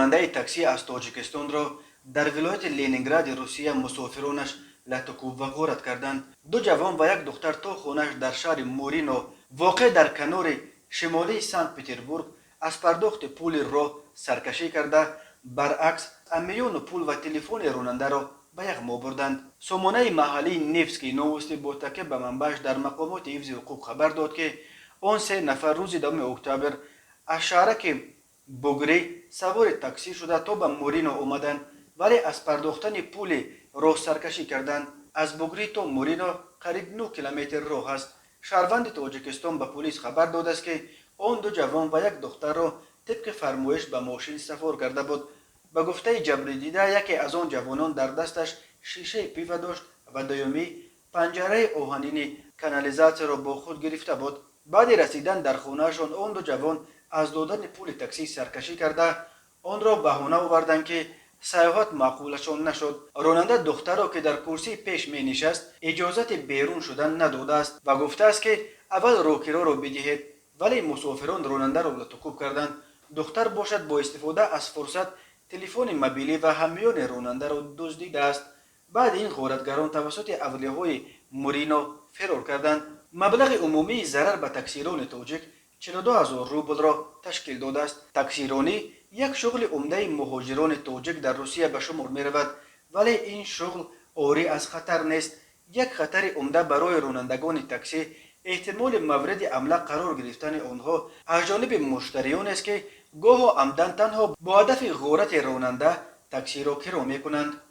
Ронандаи таксӣ аз Тоҷикистонро дар вилояти Ленингради Русия мусофиронаш латукӯб ва ғорат карданд. Ду ҷавон ва як духтар то хонааш дар шаҳри Мурино, воқеъ дар канори шимолии Санкт Петербург, аз пардохти пули роҳ саркашӣ карда, баръакс, ҳамёну пул ва телефони ронандаро ба яғмо бурданд. Сомонаи маҳаллии «Невские новости» бо такя ба манбааш дар мақомоти ҳифзи ҳуқуқ хабар дод, ки он се нафар рӯзи 10 октябр аз шаҳраки Бугрӣ савори таксӣ шуда, то ба Мурино омаданд, вале аз пардохтани пули роҳ саркашӣ карданд. Аз Бугрӣ то Мурино қариб 9 километр роҳ аст. Шаҳрванди Тоҷикистон ба полис хабар додааст, ки он ду ҷавон ва як духтарро тибқи фармоиш ба мошин савор карда буд. Ба гуфтаи ҷабрдида, яке аз он ҷавонон дар дасташ шишаи пива дошт ва дуюмӣ панҷараи оҳанини канализатсияро бо худ гирифта буд. Баъди расидан дар хонаашон он ду ҷавон аз додани пули таксӣ саркашӣ карда, онро баҳона оварданд, ки сайёҳат маъқулашон нашуд. Ронанда духтарро, ки дар курсии пеш менишаст, иҷозати берун шудан надодааст ва гуфтааст, ки аввал роҳкироро бидиҳед, вале мусофирон ронандаро латукӯб карданд. Духтар бошад, бо истифода аз фурсат телефони мобилӣ ва ҳамёни ронандаро дуздидааст. Баъди ин ғоратгарон тавассути авлиҳои Мурино фирор карданд. Маблағи умумии зарар ба таксирони тоҷик 42 ҳазор рублро ташкил додааст. Таксиронӣ як шуғли умдаи муҳоҷирони тоҷик дар Русия ба шумор меравад, вале ин шуғл орӣ аз хатар нест. Як хатари умда барои ронандагони таксӣ эҳтимоли мавриди ҳамла қарор гирифтани онҳо аз ҷониби муштариёнест, ки гоҳо амдан танҳо бо ҳадафи ғорати ронанда таксиро киро мекунанд.